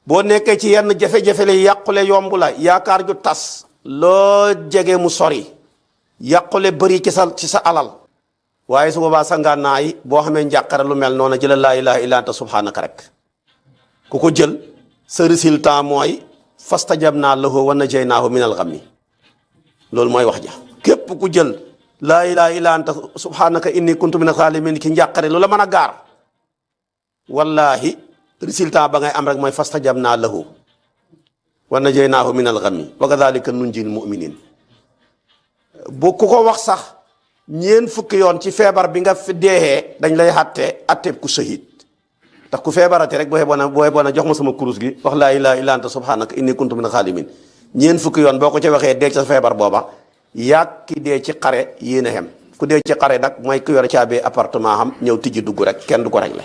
boo nekkee ci yenn jafe-jafe la yàqule yomb la yaakaar ju tas loo jege mu sori yàqule bëri ci sa alal waaye su boobaa sa ngànnaay boo xamee njàqare lu mel noonu jëlal laa ilaha illa anta subhanaka rek ku ko jël sa résultat mooy fastajabnaa lahu wa najaynaahu minal ghammi loolu mooy wax ja képp ku jël laa ilaha illa anta subhanaka inni kuntu minaz zalimin ki njàqare lu la mën a gaar wallahi résultat ba ngay am rek mooy fastajabnaa lahu wa najaynaahu minal ghammi wa kadhalika nunjil mu'minin bu ku ko wax sax ñeen fukki yoon ci feebar bi nga fi deexee dañ lay atteeb ku shahid ndax ku feebarate rek boo yeboon a jox ma sama kurus gi wax laa ilaha illa anta subhanaka inni kuntu minaz zalimin ñeen fukki yoon boo ko ca waxee dee ca feebar booba yàgg ki dee ci xare yéen a xem ku dee ci xare nag mooy ku yor caabi appartement xam ñëw tijji dugg rek kenn du ko réglé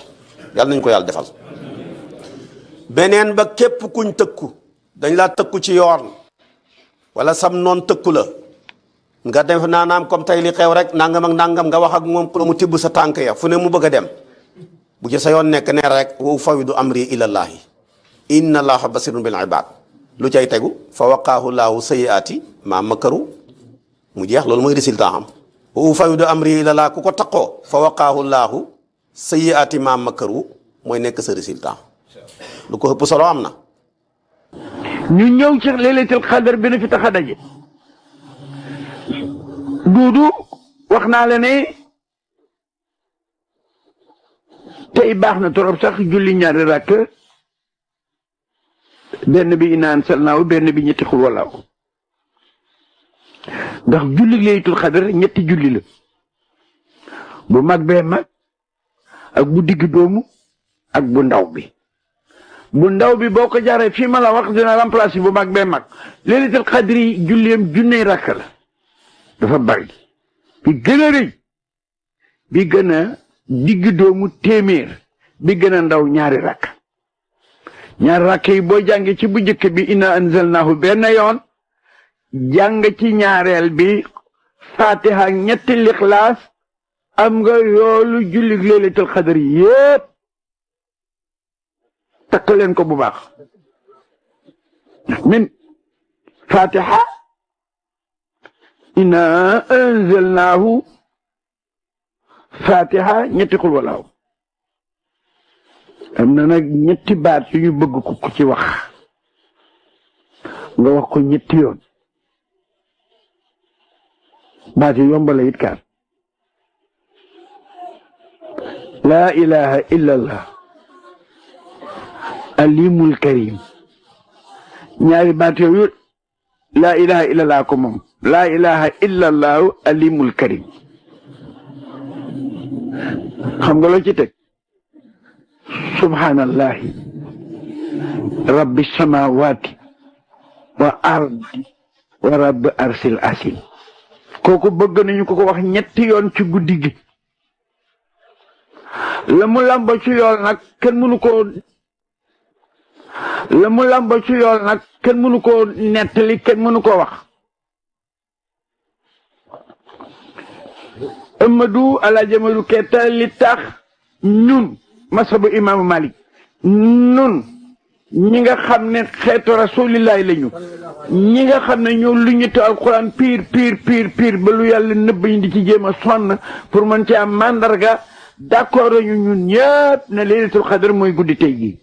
yàlla nañ ko yàlla defal. beneen ba képp kuñ tëkku dañ laa tëkku ci yoon wala sam noon tëkku la nga def naanaam comme tey li xew rek nangam ak nangam nga wax ak moom pour mu tibb sa tànk ya fu ne mu bëgg a dem bu ci sa yoon nekk ne rek wa ufawidu amri ilallahi inna allaha basirun bil ibad lu cay tegu fa waqaahu laahu sayyiati ma makaru mu jeex loolu mooy résultat am wa ufawidu amri ilallah ku ko taqoo fa waqaahu laahu sayyiati ma makaru mooy nekk sa résultat lu ko ëpp solo am na. ñu ñëw ci laylatul qadr bi na fi tax a daje duudu wax naa la ne tey baax na torop sax julli ñaari rakk benn bi inaan salnaaw benn bi ñetti xul walaaw ndax julli laylatul qadr ñetti julli la bu mag bee mag ak bu digg doomu ak bu ndaw bi bu ndaw bi boo ko jaaree fii ma la wax dina remplacer bu mag bee mag laylatul qadr yi julleem junney rakk la dafa bari bi gën a rëy bi gën a digg doomu téeméer bi gën a ndaw ñaari rakk yi boo jàngee ci bu njëkk bi inna anzalnahu benn yoon jàng ci ñaareel bi fatiha ñetti lixlaas am nga yoolu julli laylatul qadr yépp takk leen ko bu baax min fatiha inna anzalnahu fatiha ñetti xul walaaw am na nag ñetti baat yu ñu bëgg ku ci wax nga wax ko ñetti yoon baat yu yombala it kaar laa ilaha illa allah alimul karim ñaari baat yooyu laa ilaha illa allah ko moom laa ilaha illa allahu alimul karim xam nga loo ci teg subhanallahi rabbi samawati wa ardi wa rabbi arsil asim kooku bëgg nañu ko wax ñetti yoon ci guddi gi la mu làmba ci yool nag kenn mënu ko nettali kenn mënu ko wax Amadou Alaaji Amadou Keita li tax ñun masabu imaamu Malik ñun ñi nga xam ne xeetu rasulillahi lañu ñi nga xam ne ñoo lu ñetti alquran piir ba lu yàlla nëbb ñu di ci jéem a sonn pour mën ci am mandarga d'accord ñu ñun ñëpp ne laylatul qadr mooy guddi tey gi